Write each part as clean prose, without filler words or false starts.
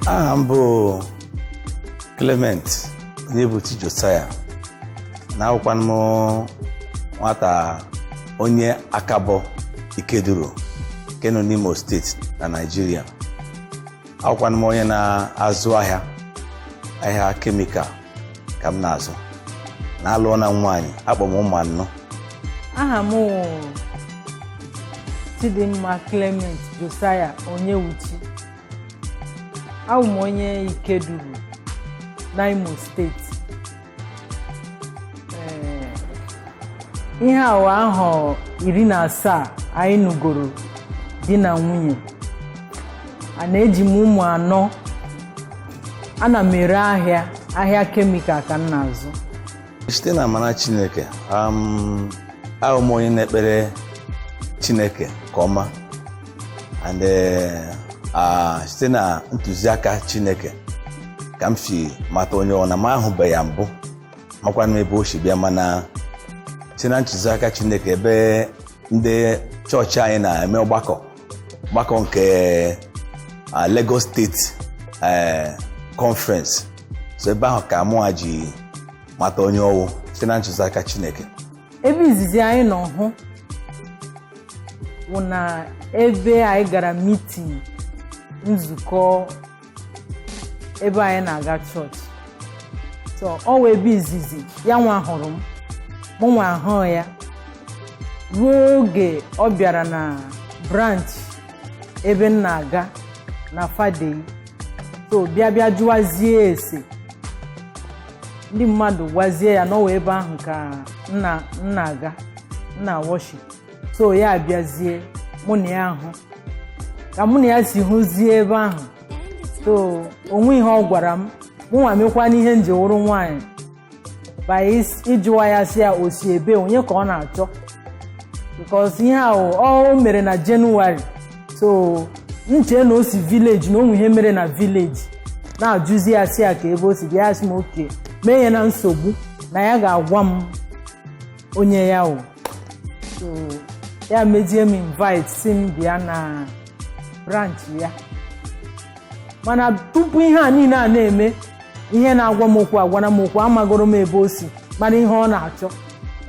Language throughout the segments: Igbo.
Aha m bụ Clement Onyebuchi Josiah, na awụkwanụ m nwata onye Akabọ Ikeduru nke nọ n'Imo Steeti na Naịjirịa. Awụkwanụ m onye na-azụ ahịa, ahịa chemical ka m na-azụ, na alụọ na nwaanyị, akpọ m ụmụ anọ. Aha m wụ Chidimma Clement Josiah Onyewuchi. Awụ m onye Ikeduru na Imo Steeti. Ee, ihe a wụ ahọ 17 anyị nụgoro di na nwunye. A na-eji m ụmụ anọ. Ana m ere ahịa, ahịa chemical ka m na-azụ. Site na amara Chineke, ahụ m onye na-ekpere Chineke nke ọma, and site na ntụziaka Chineke ka m si mata onye ọ na m ahụbeghị ya mbụ, makwana m ebe o si bịa, mana site na ntụziaka Chineke, ebe ndị chọọchị anyị na-eme ọgbakọ ọgbakọ nke Lagos State Conference, so ebe ahụ ka mụnwa ji mata onye ọwụ site na ntụziaka Chineke. Ebe izizi anyị nọ hụ wụ na ebe anyị gara meeting, nzukọ ebe anyị na-aga chọọchị. So ọ wụ ebe izizi ya nwa hụrụ m, mụ nwa ahụ ya, ruo oge ọ bịara na branch ebe m na-aga na Fadeyi. So bịa bịa jụwazie ese ndị mmadụ, gwazie ya na ọ wụ ebe ahụ ka nna m na-aga, nna worship. So ya abịazie, mụ na ya hụ, ka mụ na ya si hụzie ebe ahụ. So onwe ihe ọ gwara m, mụnwa mekwa n'ihe m ji wụrụ nwaanyị ba ịjụwa ya, sị ya o si ebe, onye ka ọ na-achọ, because ihe ahụ ọ mere na Jenụwarị. So nche na o si village, na onwe ihe mere na village, na-ajụzi ya, sị ya ka ebe o si bịa. Ya sị m oke mee ya na nsogbu na ya ga-agwa m onye ya wụ. So ya mezie m invite, si m bịa na branch ya. Mana tupu ihe a niile a na-eme, ihe na-agwa m okwu agwara m okwu, amagoro m ebe o si, mara ihe ọ na-achọ.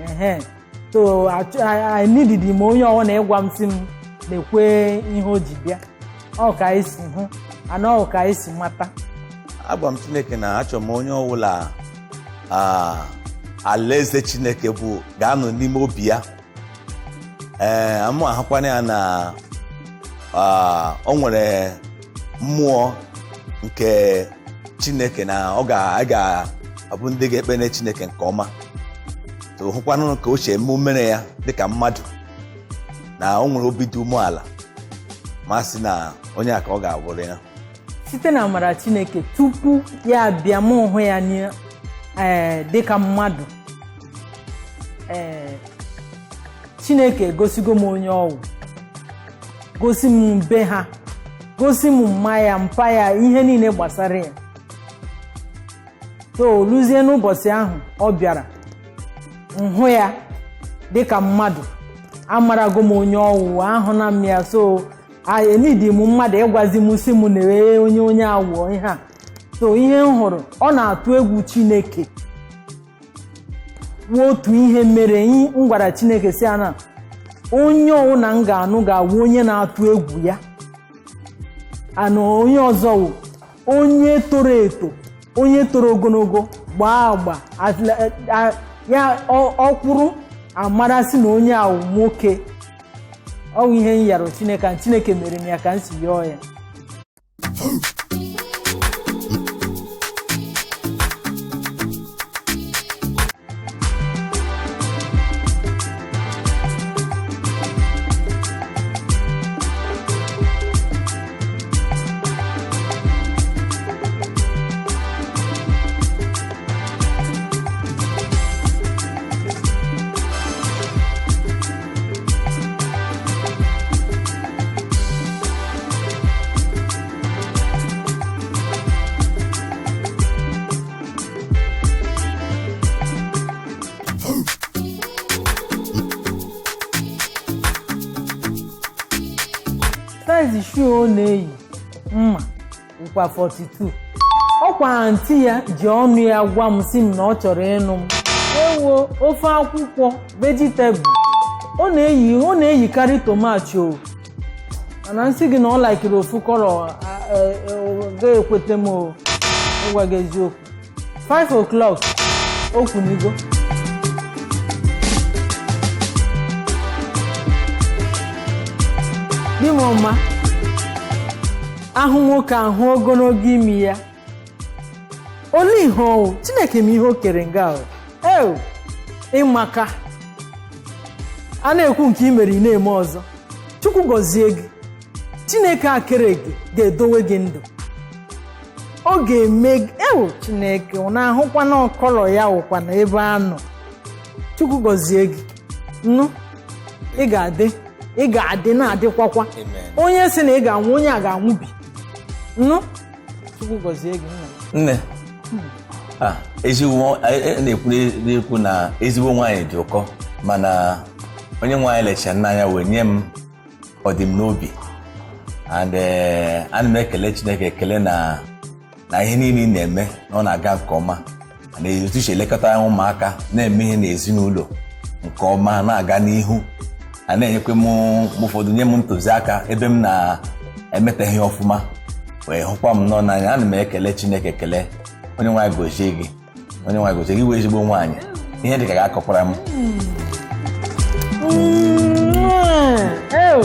Ehe, so I needed m onye ọwụ na ịgwa m, si m na-ekwe ihe o ji bịa. Ọ ka anyị si hụ ana, ọ ka anyị si mata. Agwa m Chineke na achọrọ m onye ọbụla alaeze Chineke bụ ga-anọ n'ime obi ya. Ee, amụ ahụkwana ya na o nwere mmụọ nke Chineke, na ọ ga-abụ ndị ga-ekpere Chineke nke ọma. So hụkwanụ ka o si eme umere ya dịka mmadụ, na o nwere obi dị umeala, ma sị na onye a ka ọ ga-abụrụ ya. Site na amara Chineke, tupu ya bịa, mụ hụ ya ee, dịka mmadụ, ee, Chineke egosigo m onye ọwụ, gosi m be ha, gosi m mma ya, mpa ya, ihe niile gbasara ya. So luzie n'ụbọchị ahụ ọ bịara nhụ ya dịka mmadụ, amarago m onye ọwụ, ahụna m ya. So enidi m mmadụ ịgwazi m, si m na onye onye awụọ ihe a. So ihe m hụrụ, ọ na-atụ egwu Chineke. Wuo otu ihe mere m gwara Chineke, si ya na onye ọwụna m ga-anụ ga-awụ onye na-atụ egwu ya. Ana onye ọzọ wụ onye toro eto, onye toro ogologo, gbaa agba ya, ọkwụrụ amarasị na onye awụ nwoke. Ọ bụ ihe m yara Chineke ka Chineke mere m ya ka m si yọọ ya. Size shoe ọ na-eyi mma. wụkwa 42. Ọkwa aunty ya ji ọnụ ya gwa m, sị m na ọ chọrọ ịnụ m. Ewo, ofe akwụkwọ vegetable ọ na-eyi, ọ na-eyikarị tomato o, mana nsị gị na ọ laikiri ofu colour ga-ekwete m o. Ịgwa gị eziokwu, 5 o'clock o kwunigo. Di m ọma ahụ, nwoke ahụ ogologo imi ya, olee ihe ọwụ Chineke m ihe o kere nga o? Eo, ịmaka a na-ekwu nke i mere, ị na-eme ọzọ. Chukwu gọzie gị. Chineke a kere gị ga-edowe gị ndụ. Ọ ga-eme ewu Chineke ọ na-ahụkwa na ọkọlọ ya wụkwa na ebe a nọ. Chukwu gọzie gị nnu. Ị ga-adị, ị ga-adị na-adịkwakwa. Amen. Onye sị na ị ga-anwụ, onye a ga-anwụbi nnu. Chukwu gọzie gị, nna m. Nne a, ezigbo na-ekwu na ezigbo nwaanyị dị ụkọ, mana onye nwaanyị lechara n'anya wee nye m ọdịm n'obi, and ana m ekele Chineke ekele na ihe niile ị na-eme na ọ na-aga nke ọma, na etu si elekọta ụmụaka, na-eme ihe n'ezinụlọ nke ọma, na-aga n'ihu, a na-enyekwa m ụfọdụ, nye m ntụziaka ebe m na-emeteghị ọfụma, wee hụkwa m nọ n'anya. Ana m ekele Chineke ekele. Onye nwaanyị gozie gị, onye nwaanyị gozie gị. Wee ezigbo nwaanyị, ihe dịka ga-akọkwara m. Ew.